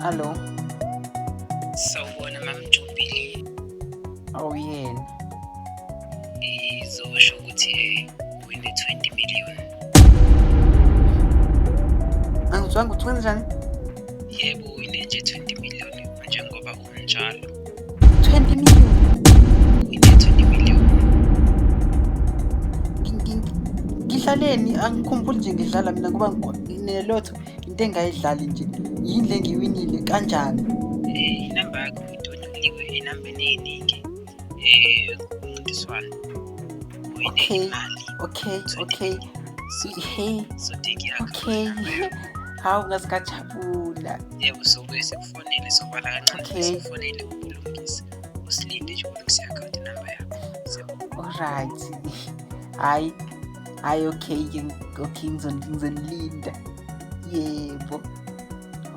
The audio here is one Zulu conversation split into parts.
Alo. Sawubona Mam Jubilee. Awuyena. Ngizosho ukuthi wine 20 million. Angizwanga ukuthi kwenzenjani? Yebo, wine nje 20 million njengoba unjalo. 20 million. Wine 20 million. Ngidlaleni angikhumbuli nje ngidlala mina ngoba nelotho into engayidlali nje yini le ngiwinile kanjani? Inamba yakho itonyuliwe enambeni eyiningi umncintiswano. Wine Okay. imali. Okay. Hey, Sodiki yakho. okay. Hawu ngaze ngajabula. Yebo, sobuye sikufonele sobala kancane Okay. sikufonele ukulungisa. Usilinde nje ukulungisa i-account number yakho. Siyabonga. Alright. Hayi. Hayi okay ke okay ngizonilinda. Yebo.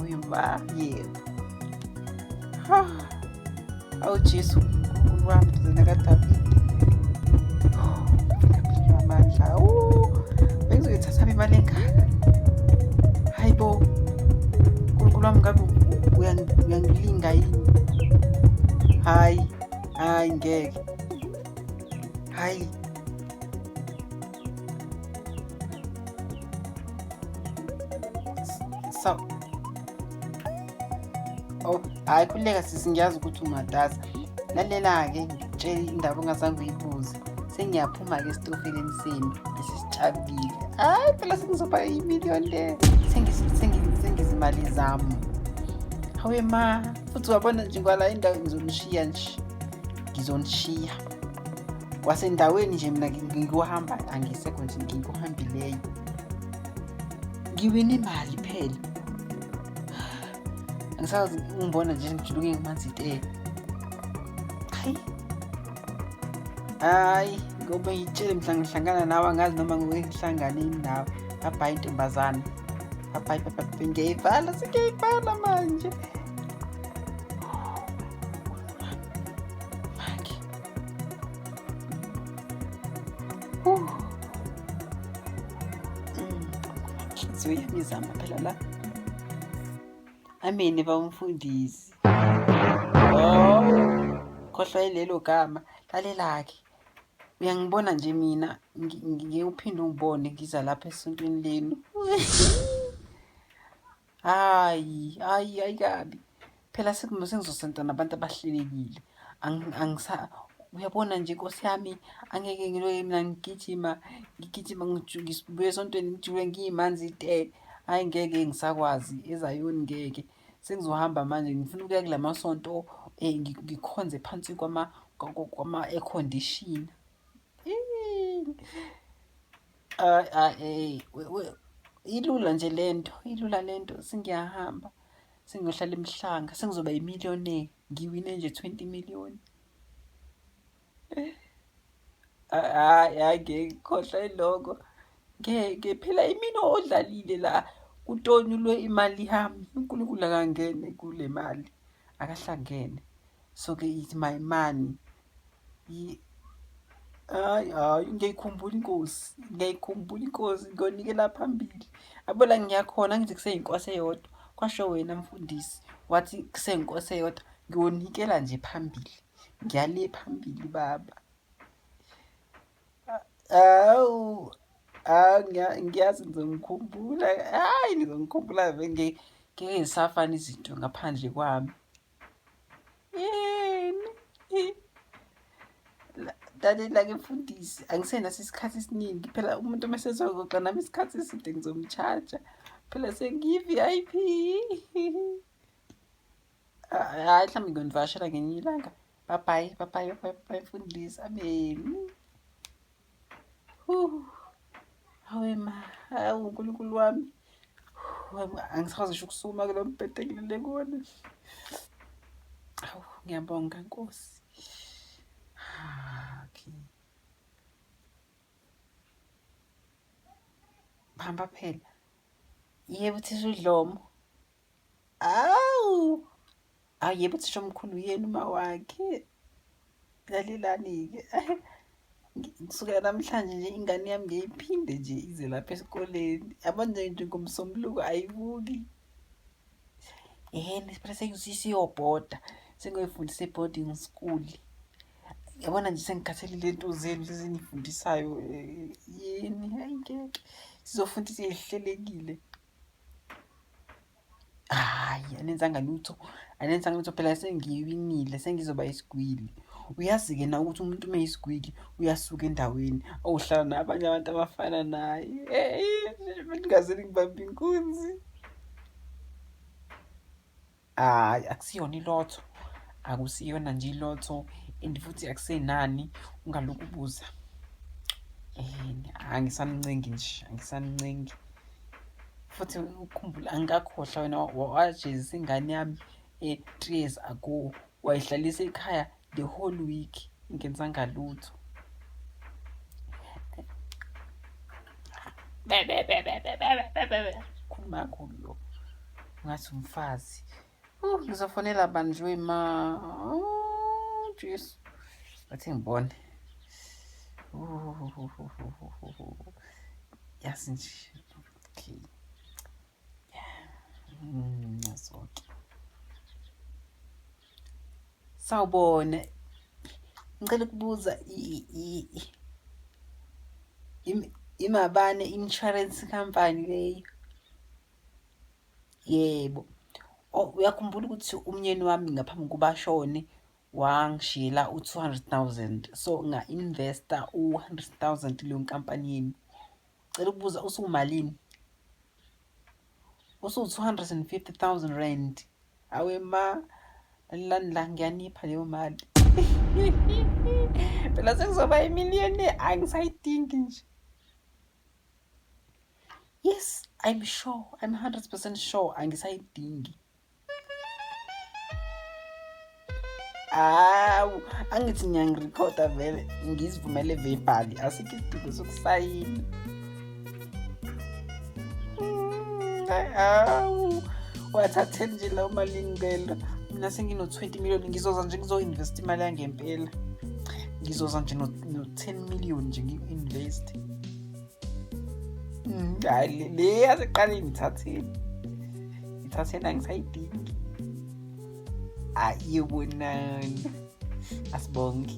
Oy ma, yebo. Ha. Awu Jesu, uNkulunkulu wami ndodana kaDavide. Ngaphelelwa amandla. Awu. Bengizoyithatha imali engaka. Hayi bo. uNkulunkulu wami ngabe uyangilinga yini? Hayi. Hayi ngeke. Hayi. So Oh, hhayi khululeka sisi ngiyazi ukuthi umatasa. Lalela-ke ngikutshele indaba ongazange uyibuze. Sengiyaphuma-ke esitofeleni senu besisitshabile. Hhayi phela sengizoba imiliyoni le. Sengizimali zami. Hawe ma, futhi wabona nje kwala indawo ngizonishiya nje. Ngizonishiya. Kwasendaweni nje mina ngikuhamba angisekho nje ngikuhambileyo. Ngiwine imali phela. Angisazi ungibona nje ngijuluke ngimanzi te. Hayi. Hayi, ngoba ngitshele mhla ngihlangana nawe angazi noma ngoke ngihlangane yini nawe. Abhayi intombazane. Abhayi bye ngiyayivala sengiyayivala manje. Manje. Inhliziyo yami izama phela la. Ameni bawumfundisi. Oh, khohlwa yilelo gama. Lalela-ke. Uyangibona nje mina ngike uphinde ungibone ngiza lapha esontweni lenu. Hayi, hayi, hayi kabi. Phela sengizosonta nabantu abahlelekile. Angisa uyabona nje Nkosi yami angeke ngiloke mina ngigijima ngigijima ngibuye esontweni ngijule ngiyimanzi te. Hhayi ngeke ngisakwazi eZayoni ngeke. Sengizohamba manje ngifuna ukuya kula masonto ngikhonze phansi kwama-air conditioner. Hayi, ilula nje lento, ilula lento sengiyahamba sengiyohlala eMhlanga sengizoba i-millionaire ngiwine nje 20 million. Hhayi, hhayi ngeke khohlwa yiloko. Ngeke phela imina odlalile la kutonyulwe imali yami. uNkulunkulu akangene kule mali, akahlangene. So-ke it's my money. Hhayi, hhayi ngiyayikhumbula inkosi, ngiyayikhumbula inkosi ngiyonikela phambili. Yabo la ngiyakhona angithi kuseyinkosi eyodwa, kwasho wena mfundisi wathi kuseyinkosi eyodwa, ngiyonikela nje phambili, ngiya le phambili baba. Hawu, hawu ngiyazi nizongikhumbula, hhayi nizongikhumbula ngeke zisafana izinto ngaphandle kwami. Yini? Lalela-ke mfundisi, angisenaso isikhathi esiningi phela umuntu uma esezoxoxa nami isikhathi eside ngizomtshaja. Phela sengiyi-V_I_P. Hhayi mhlawumbe ngiyonivakashela ngelinye ilanga. Bye bye, bye bye, bye bye mfundisi, ameni. Hawe ma, hawu uNkulunkulu wami. Angisakwazi ngisho ukusukuma kulo mbhede engilele kuwona. Hawu, ngiyabonga Nkosi. Okay. Hamba phela. Yebo thisha uDlomo. Awu! Awu yebo thisha omkhulu uyena uma wakhe. Lalelani-ke. Kusukela namhlanje nje ingane yami ngeke iphinde nje ize lapha esikoleni. Yabo nje nje ngoMsombuluko ayibuki. Ehhe phela sesiyobhoda, sengiyoyifundisa e-boarding school. Yabona nje sengikhathele le nto zenu lezi eniyifundisayo yini, hhayi ngeke. Sizofunda izinto ey'hlelekile. Hhayi anenzanga lutho, anenzanga lutho phela sengiwinile sengizoba isigwili. Uyazi-ke nawe ukuthi umuntu uma eyisigwili uyasuka endaweni ayohlala nabanye abantu abafana naye. Eyi ningaze ningibambe inkunzi. Hhayi akusiyona ilotho, akusiyona nje ilotho and futhi akusenani ungalokhu ubuza. Angisamncengi nje, angisamncengi. Futhi ukhumbule angikakhohlwa wena wajezisa ingane yami 3 years ago, wayihlalisa ekhaya the whole week ingenzanga lutho. Khuluma kakhulu lo, ngathi umfazi. Ngizofonela bani nje ma? Oh, Jesu. Bathi ngibone. Yazi nje. Okay. Nazo-ke. Sawubona. Ngicela ukubuza iMabane Insurance Company leyo? Yebo. Oh, uyakhumbula ukuthi umnyeni wami ngaphambi kokuba ashone wangishiyela u-200,000 so nga-investa u-100,000 kuleyo nkampani yenu. Cela ukubuza usuwumalini? Usuwu-250,000 rand. Awe ma, lalelani la ngiyanipha leyo mali. Phela sengizoba imillionaire angisayidingi nje. Yes, I'm sure. I'm 100% sure angisayidingi. Hawu, angithi ngiyangirekhoda vele ngizivumele verbally asikho isidingo sokusayina. Hawu, wathatheni nje lawo mali ngicela. Mina sengino-20 million ngizoza nje ngizo-invest imali yangempela. Ngizoza nje no-10 million nje ngi-invest. Hayi le yaseqaleni ngithatheni. Ngithatheni angisayidingi. Ayibonani. Asibonge.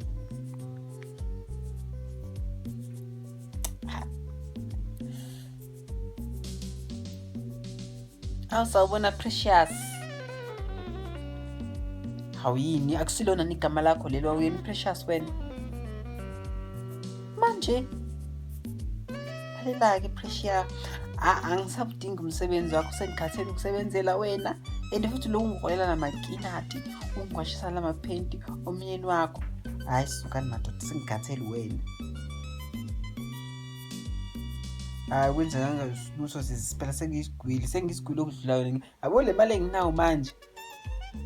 Awu sawubona Precious. Hawu yini akusilona igama lakho lelo awuyena Precious wena. Manje lalela-ke Precious angisabudingi umsebenzi wakho sengikhathele ukusebenzela wena and futhi lokhu ngiholela namakinati ungiwashisa lamaphenti omyeni wakho. Hhayi sukani madoda sengikhathele wena. Hayi kwenzeka lutho sisi phela sengiyisigwili sengiyisigwili okudlula wena yabo le mali enginayo manje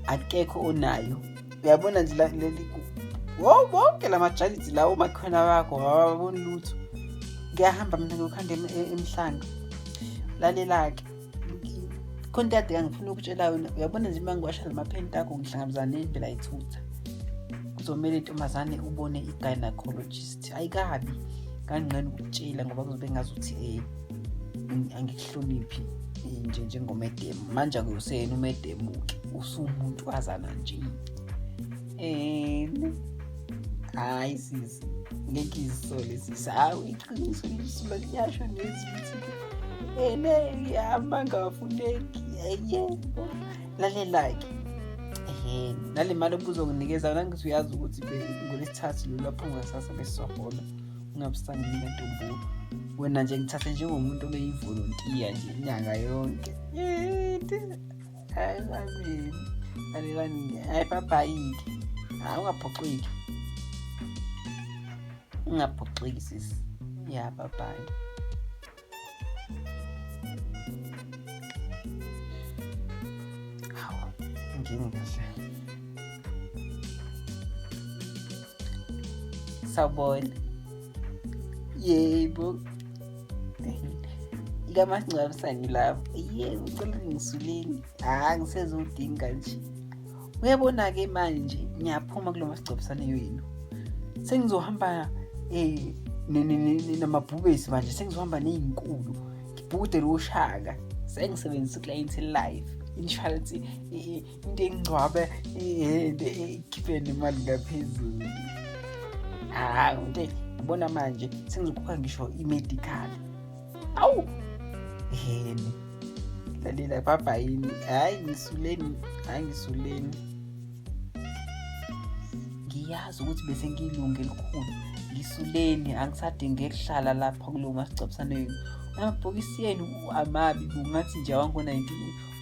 akekho onayo uyabona nje leli wonke la majalidi lawo omakhelwane bakho awaboni lutho ngiyahamba mina ngiyokhanda emhlanga lalela-ke khona into kade ngifuna ukutshela yona uyabona nje uma ngiwasha la maphenti akho ngihlangabezana nembela ithutha kuzomele intombazane ubone i-gynecologist ayikabi kanqena ukukutshela ngoba kuzobe ngazuthi um angikuhloniphi nje njengomedemu manje akuyoseyena umedemu-ke usuwumuntu azana nje and hayi sisi ngeke izisole sisi hawu iqiniso lisuba liyasho nezi ukuthi ene amanga awafuneki yebo lalela-ke ehe nale mali obuzonginikeza yona ngithi uyazi ukuthi ngolwesithathu lolu lapho ungasasa besizohola ungabusanginika ntombo wena nje ngithathe njengomuntu obeyivolontiya nje inyanga yonke hayi babini lalelani hayi babhayike hayi ungaphoxeki ungaphoxeki sisi ya babhayi Hawu, ngini kahle. Sawubona. Yebo. Ikamasingcwabisane lapho. Yebo, ucela ungisuleni. Hayi, ngisezodinga nje. Uyabona-ke manje ngiyaphuma kulo masingcwabisane wenu. Sengizohamba namabhubesi manje sengizohamba ney'nkulu ngibhukude loshaka sengisebenzisa i-clientele life. Insurance into engcwabe ikhiphe nemali ngaphezulu. Hayi into ngibona manje sengizokhokha ngisho i-medical. Awu! Yini? Lalela baba yini? Hayi ngisuleni, hayi ngisuleni. Ngiyazi ukuthi bese ngiyilunga elikhulu. Ngisuleni angisadingi ukuhlala lapha kulowo masingcwabisane wenu. Amabhokisi yenu amabi kungathi nje awango-19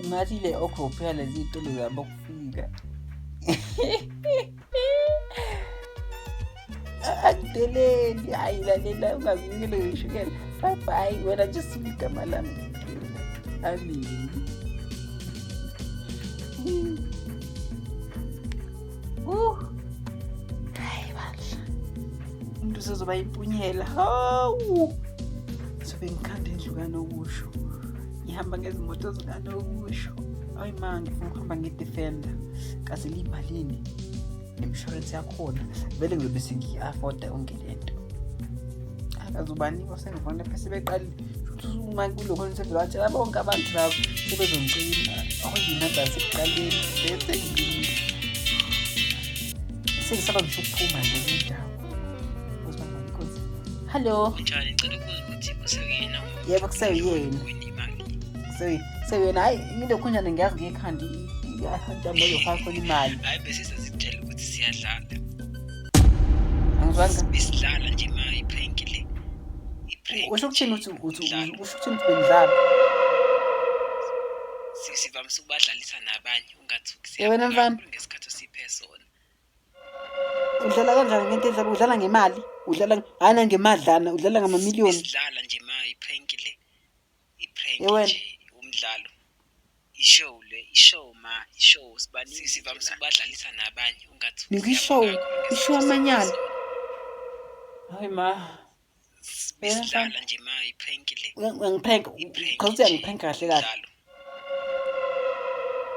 ungathi ile okro phela lezi zitolo zabo kufika. Akudeleli, hayi lalela ungazinikele ngishukela. Bye bye wena nje siphi igama lami. Amen. Hayi bandla. Umuntu usezoba impunyela. Hawu. Sobe ngikhanda indlu kanokusho. Ngihamba ngezimoto zikanokusho. Hayi ma ngifuna ukuhamba nge-Defender. Kaze liyimalini? Nemshwalense yakhona. Vele ngizobe sengiyi-afforda yonke le nto. Akaze ubani osengifona phela sebeqalile. Futhi uma kulokho sebevele watshela bonke abantu labo sebezongicima. Okuyinamba yasekuqaleni bese sengisaba ngisho ukuphuma nje kule ndawo. Hallo. Kunjani? Ngicela ukubuza ukuthi kuseyena umuntu Yebo kuseyena. wena imali. Seyena hayi ngilokhu njani ngiyazi ngekhanda i-akhawunti yami ezofaka khona imali. Hayi bese sazitshela ukuthi siyadlala. Angizwanga. Besidlala nje ma i-prank le. I-prank. Usho ukuthini nje, uthi uthi umdlalo. usho ukuthini ukuthi benidlala? Sivamise ukubadlalisa nabanye ungathuki Ye wena siyabonga mfana. kakhulu ngesikhathi osiphe sona. Udlala kanjani ngento edlala udlala ngemali? Udlala hayi nangemadlana udlala ngamamiliyoni. Besidlala nje ma i-prank le. I-prank Ye wena. nje umdlalo. I-show le, i-show ma, i-show sibaningi. Sivamise ukubadlalisa nabanye ungathuki Nika i-show, siyabonga kakhulu i-show ngesikhathi osiphe amanyala. sona. Hayi ma. Wena mfana. Besidlala nje ma i-prank le. Uyangiprank, I-prank cha uthi nje uyangiprank kahle kahle. umdlalo.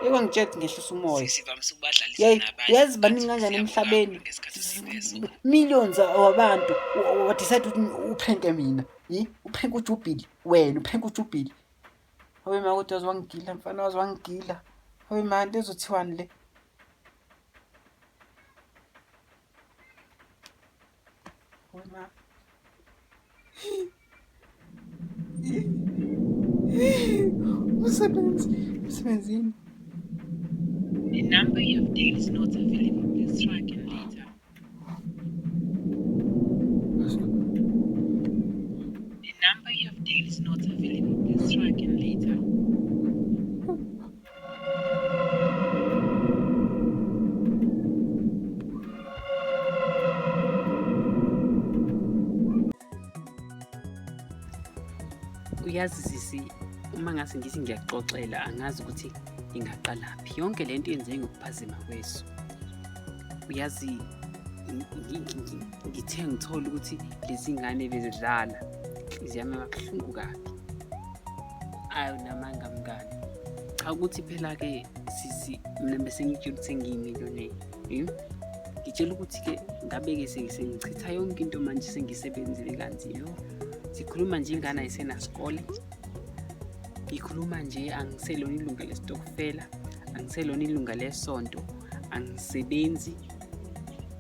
Yebo ngitshela ukuthi ngehlisa umoya. Sivamise ukubadlalisa Yeyi nabanye uyazi baningi ungathuki kanjani siyabonga emhlabeni. kakhulu ngesikhathi osiphe sona. Millions wabantu wa-decide ukuthi upranke mina. Yi uprank uJubili wena uprank uJubili. Hawe ma kodwa waze wangigila mfana waze wangigila. Hawe ma into ezothiwani le? Hawe ma. Umsebenzi, emsebenzini. The number you have dialed is not available. Please try again later. The number you have dialed is not available. Please try again later. Uyazi sisi, uma ngase ngithi ngiyakuxoxela angazi ukuthi ingaqalaphi. Yonke le nto yenzeke ngokuphazima kweso. Uyazi ngithe ngithola ukuthi lezi ngane bezidlala inhliziyo yami yaba buhlungu kabi. Ayi unamanga mngani. Cha ukuthi phela-ke sisi mina bese ngitshela ukuthi sengiyimillionaire. Ngitshela ukuthi-ke ngabe-ke sengichitha yonke into manje sengisebenzile kanzima. Sikhuluma nje ingane ayisenasikole. Ngikhuluma nje angiselona ilunga lesitokufela, angiselona ilunga lesonto, angisebenzi.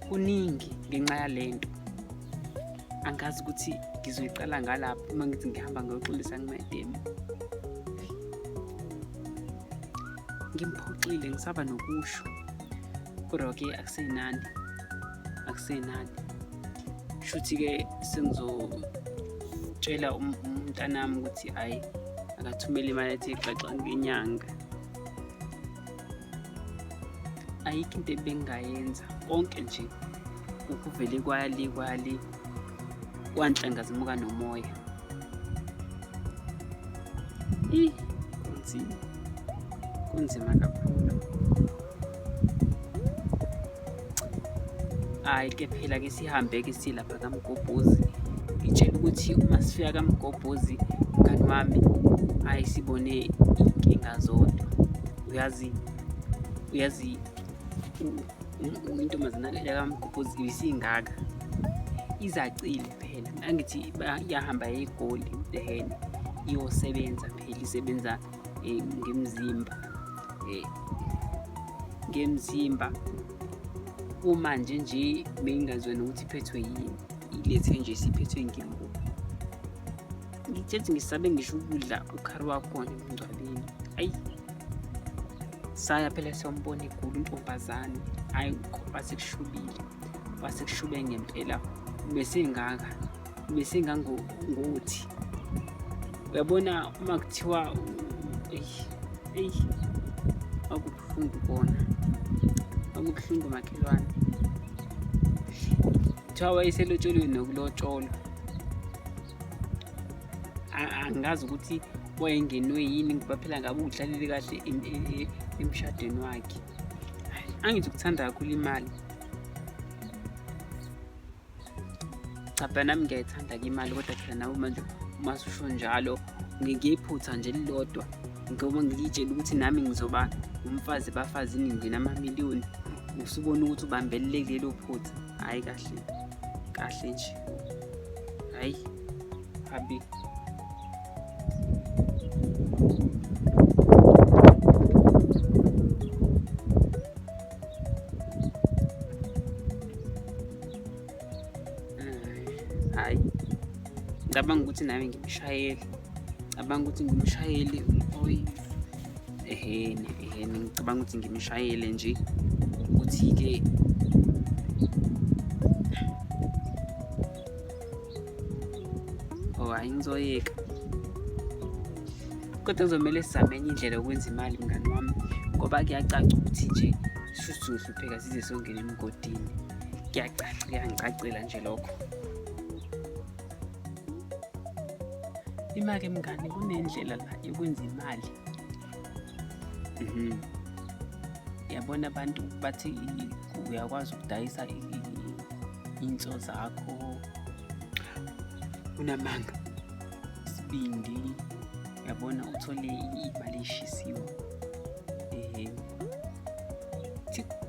Kuningi ngenxa yale nto. Angazi ukuthi ngizoyiqala ngalapho uma ngithi ngihamba ngiyoxolisa kumademu. Ngimphoxile ngisaba nokusho. Kodwa-ke akusenani, akusenani. Shuthi-ke sengizotshela umntanami ukuthi hhayi akathumele imali ethe xaxa ngenyanga. Ayikho into ebengingayenza konke nje ukuvele kwale kwale kwanhlanga zimuka nomoya. Ih, kunzima, kunzima kakhulu. Hhayi ke phela ke sihambe ke siye lapha kaMgobhozi. Ngitshela ukuthi uma sifika kaMgobhozi mngani wami, hhayi sibone iy'nkinga zodwa. Uyazi, uyazi intombazana yakaMgobhozi ibisingaka izacile phela. Angithi iyahamba eGoli ehhene iyosebenza phela isebenza ngemzimba. ngemzimba. Kumanje nje bengingazwa nokuthi iphethwe yini, ilethe nje siphethwe ngempuphu. Ngitshela ngisabe ngisho ukudla ukhari wakhona emngcwabeni. Ayi, saya phela siyombona egula intombazane. Hhayi, kwase kushubile, kwase kushube ngempela. Besengaka, besengangothi. Uyabona uma kuthiwa eyi, eyi, kwakubuhlungu kona, kwakubuhlungu makhelwane. Kuthiwa wayeselotsholiwe nokulotsholwa. Angazi ukuthi wayengenwe yini ngoba phela ngabe udlalile kahle emshadweni wakhe. Angithi ukuthanda kakhulu imali. Cha phela nami ngiyayithanda-ke imali, kodwa phela nawe manje uma ususho njalo ngephutha nje elilodwa, ngoba ngiyitshela ukuthi nami ngizoba umfazi ebafazini nginamamiliyoni, usubona ukuthi ubambelele kulelo phutha. Hhayi kahle kahle nje, hhayi habi. Hhayi, ngicabanga ukuthi nami ngimshayeli, ngicabanga ukuthi ngimshayeli oyi ehene ehene, ngicabanga ukuthi ngimshayele nje ukuthi-ke oh hhayi ngizoyeka. Kodwa kuzomele sizame enye indlela yokwenza imali mngani wami, ngoba kuyacaca ukuthi nje sizohlupheka size siyongena emgodini. Kuyacaca, kuyangicacela nje lokho. Ima-ke mngani, kunendlela la yokwenza imali. Yabona abantu bathi uyakwazi ukudayisa iy'nso zakho, unamanga, isibindi, uyabona uthole imali eshisiwe.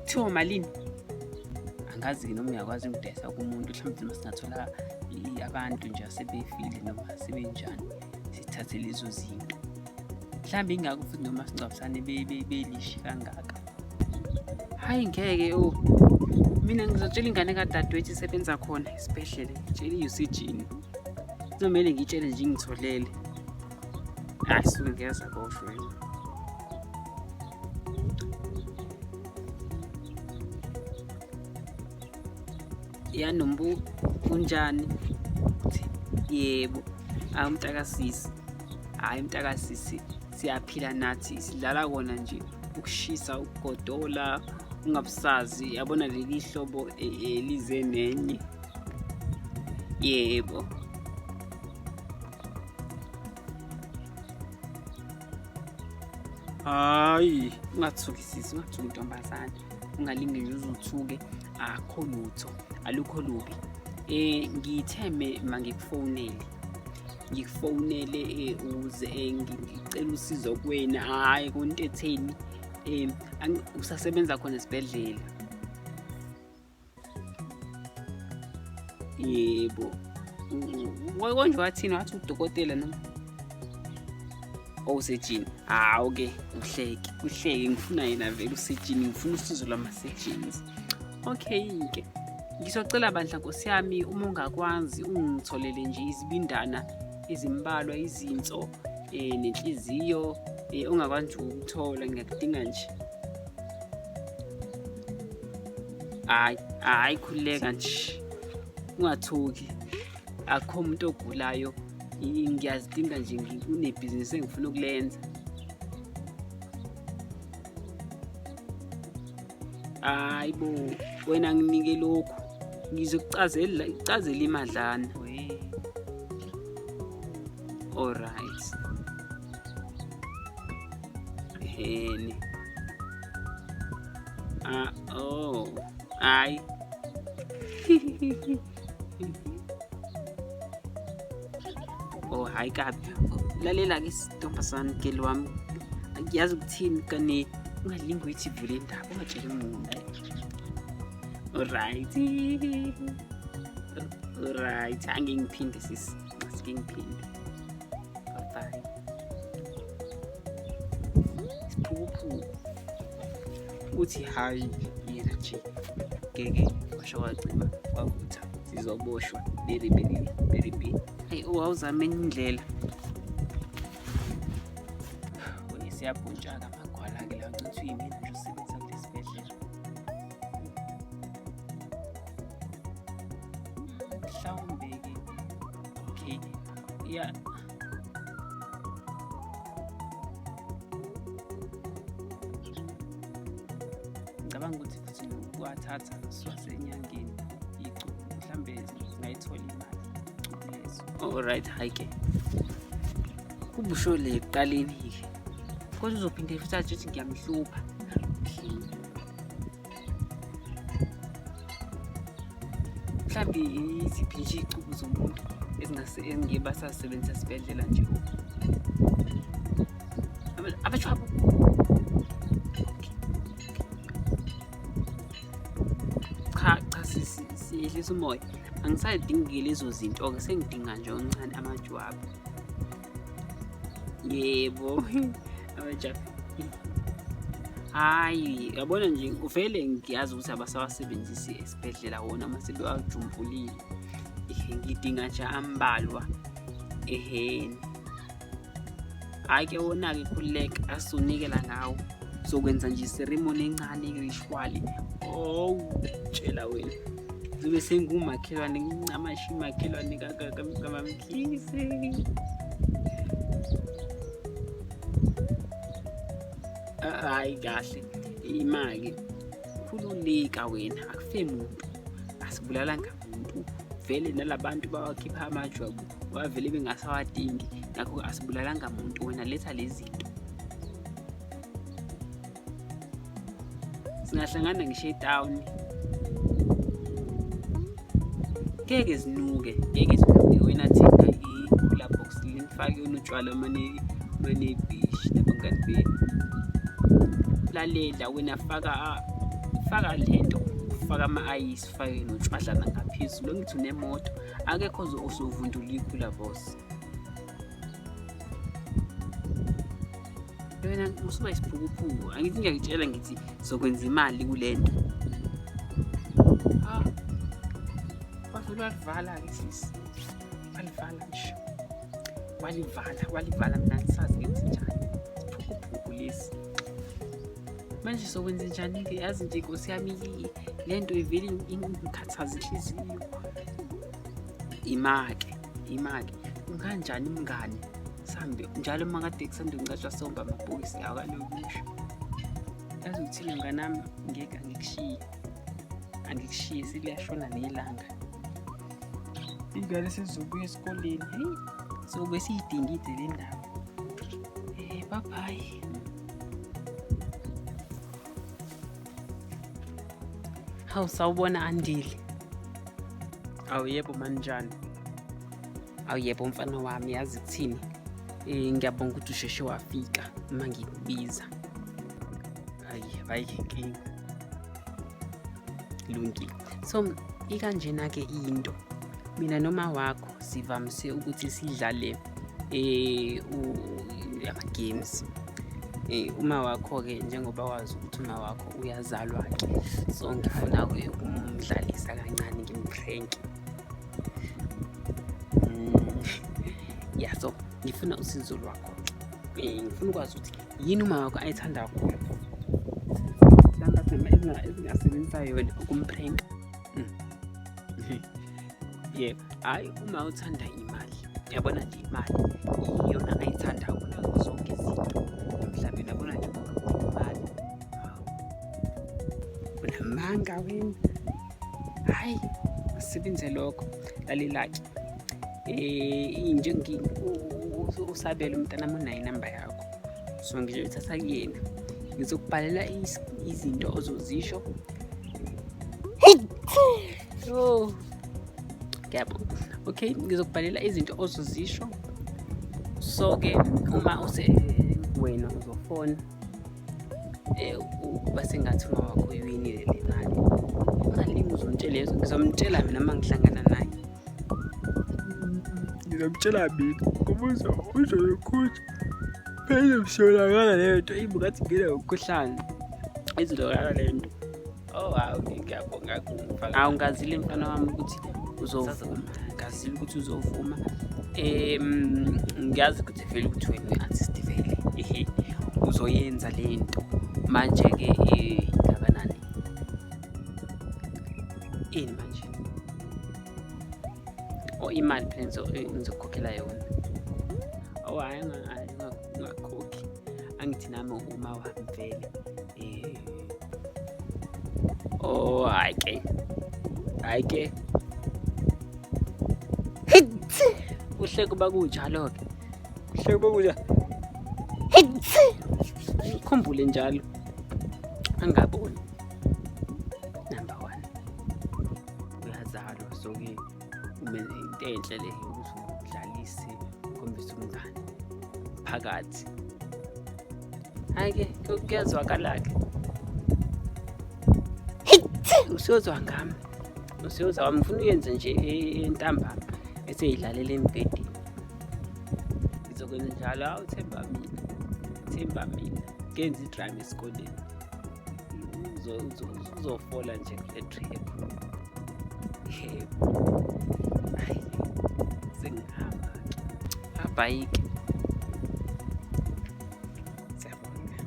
Kuthiwa malini? Angazi-ke noma uyakwazi ukudayisa kumuntu, mhlawumbe noma singathola abantu nje asebefile noma sebenjani, sithathe lezo zinto. Mhlawumbe ingakho futhi noma singcwabisane belishi kangaka. Hhayi ngeke oh, mina ngizotshela ingane kadadewethu isebenza khona esibhedlela, ngitshele i-UCG. Kuzomele ngiyitshele nje ingitholele. Hhayi suke ngeke aze aboshwe yena. Ya Nombu, unjani? Yebo. Hayi mntakasisi, hhayi mntakasisi, siyaphila nathi, sidlala kona nje ukushisa, ukugodola, ungabusazi. Yabona leli hlobo elize nenye. Yebo. Hhayi, ungathuki sisi, ungathuki ntombazane, ungalinge nje uze uthuke, akho lutho, alukho lubi. Ngithe mangikufonele, ngikufonele ukuze ngicela usizo kuwena. Hhayi kuntetheni, usasebenza khona esibhedlela? Yebo. Konje wathini? Wathi udokotela noma owusejini? Hawu ke, uhleke uhleke, ngifuna yena vele usejini, ngifuna usizo lwama-surgeons. Okay-ke, ngizocela bandla nkosi yami, uma ungakwazi ungitholele nje izibindana ezimbalwa, izinso nenhliziyo, ongakwazi nje ukuthola, ngiyakudinga nje. Hhayi, hhayi khululeka nje, ungathuki, akukho umuntu ogulayo, ngiyazidinga nje, kunebhizinisi engifuna ukulenza. Hhayi bo, wena nginike lokhu, ngizokucazela, kucazela imadlana. Alright. Ehene. Ah, oh. Hayi. Oh, hayi kabi. Lalela-ke sintombazane girl wami. Angiyazi ukuthini kane ungalingi uyithi vule indaba ungatsheli muntu. Alright. Alright, angeke ngiphinde sisi. Asike ngiphinde. Bye bye. Isiphukuphuku. Uthi hhayi yena nje ngeke kwasho kwacima kwavutha sizoboshwa beri beri beri beri. Hayi owawuzama enye indlela. Siyabhuntsha-ke amagwala-ke la ucithi uyimina nje usebenza kulesi bhedlela. Mhlawumbe-ke okay ya ngicabanga ukuthi futhi nokuwathatha siwasenyangeni icubu mhlawumbe singayithola imali icubu leso. Alright, hhayi ke kubusho le ekuqaleni-ke kodwa uzophinde futhi athi ukuthi ngiyamhlupha. Mhlawumbe yiziphi nje iy'cubu zomuntu ezingase engeke basasebenzisa esibhedlela nje abajwabu. Cha cha siyehlisa umoya, angisadingi lezo zinto-ke sengidinga nje okuncane amajwabu. Yebo, amajwabu. Hhayi, yabona nje uvele ngiyazi ukuthi abasawasebenzisi esibhedlela wona uma sebewajumbulile. Ehe, ngidinga nje ambalwa ehheni. Hhayi-ke wona-ke khululeka asizonikela ngawo. Sokwenza nje iseremoni encane i-ritual. Oh, tshela wena. Ngizobe sengumakhelwane ngincamashi umakhelwane kaMamkhize. Hhayi kahle ima-ke khululeka wena akufe muntu asibulalanga muntu vele nalabantu bawakhipha amajwabu wavele bengasawadingi ngakho asibulalanga muntu wena letha lezi zinto singahlangana ngisho etawuni ngeke zinuke ngeke zinuke wena thenga i-cooler box linifake unotshwala manebhishi nabangani benu lalela wena faka faka lento faka ama-ayisi ufake notshwadlana ngaphezulu angithi unemoto akekho osovundula i-cooler box. Wena usuba isiphukuphuku angithi ngiyakutshela ngithi sokwenza imali kule nto. Ah, wavele walivala-ke sisi, walivala nje, walivala walivala mina angisazi ngenze njani. Isiphukuphuku lesi. Manje sokwenze njani-ke? Yazi nje nkosi yami le nto ivele ingikhathaza inhliziyo. Ima-ke, ima-ke unganjani mngani? Sihambe njalo uma kade kusanda kungcwatshwa somba amabhokisi lawa kanokusho. Yazi ukuthini mnganami, ngeke angikushiye, angikushiye seliyashona nelanga. Iy'ngane sezizobuya esikoleni, heyi sobe siyidingide le ndaba. Bye bye. Hawu sawubona Andile. Awu yebo manjani? Awu yebo mfana wami yazi kuthini? Ngiyabonga ukuthi usheshe wafika uma ngikubiza. Hayi hayi inkinga. Lungile. So ikanjena ke into. Mina noma wakho sivamise ukuthi sidlale ama-games. Uma wakho-ke njengoba wazi ukuthi uma wakho uyazalwa-ke so ngifuna-ke ukumdlalisa kancane ngimphrenke. Ya so ngifuna usizo lwakho-ke. Ngifuna ukwazi ukuthi yini uma wakho ayithanda kakhulu mhlawumbe ezingasebenzisa yona ukumprenka. Yebo, hhayi uma uthanda imali, yabona nje imali iyona ayithandayo kunazo zonke izinto emhlabeni. Yabona nje imali, unamanga wena. Hhayi, asebenze lokho. Lalela-ke usabelo umntanami unayo inamba yakho, so ngizoyithatha kuyena, ngizokubhalela izinto ozozisho. Oh. Ngiyabonga. Okay, ngizokubhalela izinto ozozisho. So ke uma use wena uzofona ukuba sengathi uma wakho uyiwinile le mali. Ungalingi uzomtshela ngizomtshela mina uma ngihlangana naye. Ngizomtshela mina ngoba uzoyikhutha. Phela msholakala leyo nto ibukathi ngena ngomkhuhlane. Izolala le nto. Oh hawu ngiyabonga kumfana. Hawu ngazile mfana wami ukuthi uzovuma. Ngazile ukuthi uzovuma. Ngiyazi ukuthi vele ukuthi wena uyi-artist vele. Ehe. Uzoyenza le nto. Manje-ke ingakanani? Ini manje? Oh imali phela ngizokukhokhela yona. Oh hhayi ungakhokhi. Angithi nami uma wami vele. Oh hhayi ke. Hhayi ke. Kuhle kuba kunjalo-ke. Kuhle kuba kunjalo. Ngikhumbule njalo. Angaboni. Number 1. Uyazalwa so-ke into enhle le ukuthi udlalise ukhombise umngane phakathi. Hhayi-ke kuyazwakala-ke. Usuyozwa ngami. Usuyozwa ngami ngifuna uyenze nje entambama eseyidlalela embhedeni. Ngizokwenza njalo, hawu themba mina. Themba mina. Ngenza idrama esikoleni. Uzofola nje kule trip. Yebo. Hayi sengihamba-ke. Bye-ke. Siyabonga.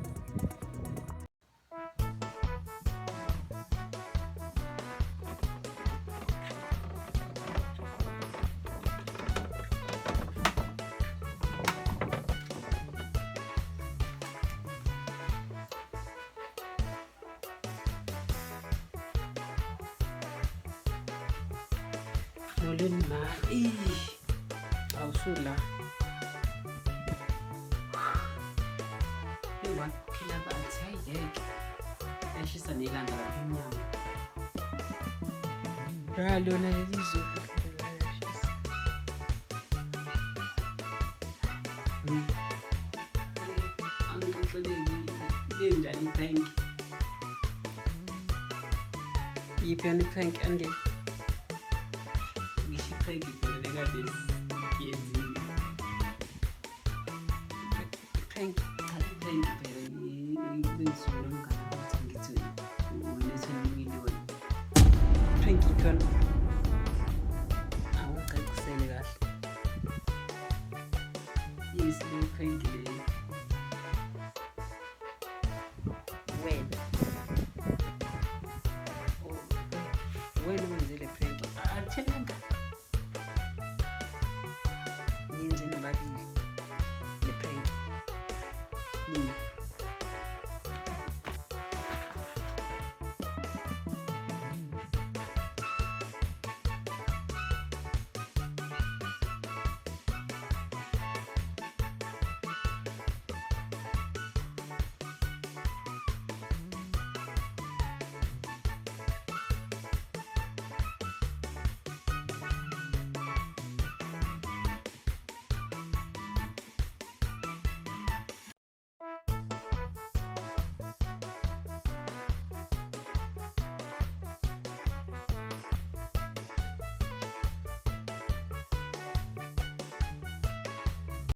Molweni ma. Awusula. Phila banzi, hayi ngeke. Yashisa nelanga lapha emnyango. Ra lona leli zulu liyashisa. Angixoxeleni ibenjani i-prank? Yiphi yona i-prank ange? Ngisho i-prank phela lekade siyenzile. Prank, cha i-prank phela bengizola umngane ukuthi ngithi une-20 million. Prank yiphi yona? Awungicacisele kahle. Yes, leyo prank leyo.